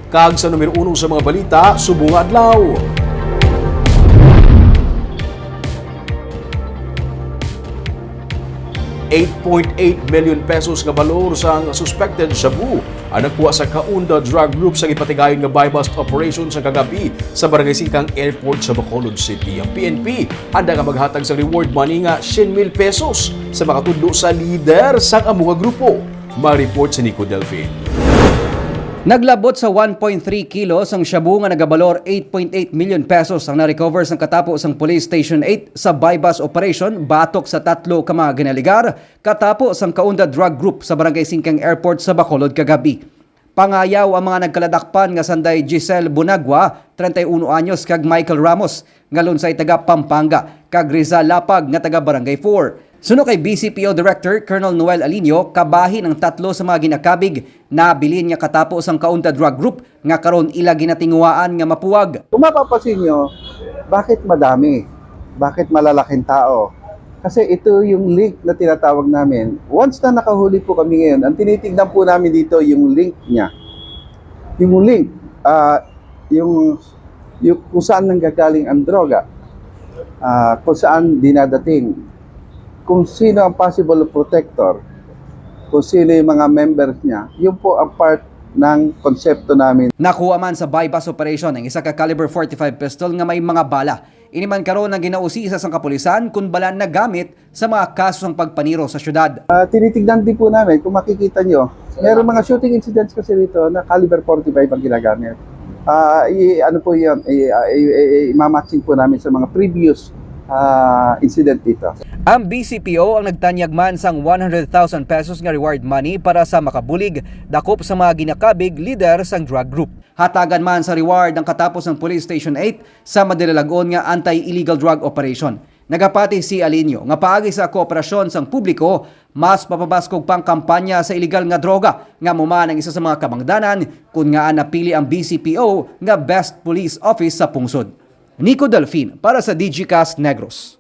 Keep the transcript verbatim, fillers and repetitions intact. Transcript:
Kag sa numero uno sa mga balita subong nga adlaw, eight point eight million pesos nga balor sang suspected shabu ang nakuha sa Kaunda Drug Group sa gipatigayon nga buy-bust operation sa kagabi sa Barangay Singkang Airport sa Bacolod City. Ang P N P handa nga maghatag sa reward money nga syen mil pesos sa makatudlo sa lider sang amo nga grupo. May report si Nico Delfin. Naglabot sa one point three kilos ang shabu nga nagabalor eight point eight million pesos ang na-recover sang katapo sang Police Station eight sa buy-bust operation batok sa tatlo ka mga ginaligar katapo sang Kaunda Drug Group sa Barangay Singkang Airport sa Bacolod kagabi. Pangayaw ang mga nagkaladakpan nga sanday Giselle Bunagua, treinta y uno anyos, kag Michael Ramos, nga lunsay taga Pampanga, kag Rizal Lapag nga taga Barangay four. Suno kay B C P O Director Colonel Noel Alinio, kabahin ang tatlo sa mga ginakabig nabilin nga katapo sang Kaunda Drug Group nga karon ila ginatinguhaan nga mapuwag. Kung mapapansin nyo, bakit madami? Bakit malalaking tao? Kasi ito yung link na tinatawag namin. Once na nakahuli po kami ngayon, ang tinitignan po namin dito yung link niya. Yung link, ah, yung, yung kung saan nanggagaling ang droga, ah, kung saan dinadating, kung sino ang possible protector, kung sino yung mga members niya, yun po ang part ng konsepto namin. Nakuha man sa buy-bust operation ang isa ka caliber forty-five pistol nga may mga bala. Ini man karon ang ginausisa sang kapulisan kon bala nagamit sa mga kaso sang pagpaniro sa syudad. Ah, tinitignan din po namin kung makikita nyo. Meron mga shooting incidents kasi rito na caliber forty-five ang ginagamit. Ah, i-, ano po yun, i-, ah, i-, i-, i-, i-matching po namin sa mga previous, ah, incident dito. Ang B C P O ang nagtanyag man sang one hundred thousand pesos nga reward money para sa makabulig dakop sa mga ginakabig lider sang drug group. Hatagan man sa reward ang katapo sang Police Station eight sa madinalag-on nga anti-illegal drug operation. Nagapati si Alinio nga paagi sa kooperasyon sang publiko, mas mapabaskog pa ang kampanya sa iligal nga droga nga amo man ang isa sa mga kabangdanan kon ngaa napili ang B C P O nga Best Police Office sa pungsod. Nico Delfin para sa Digicast Negros.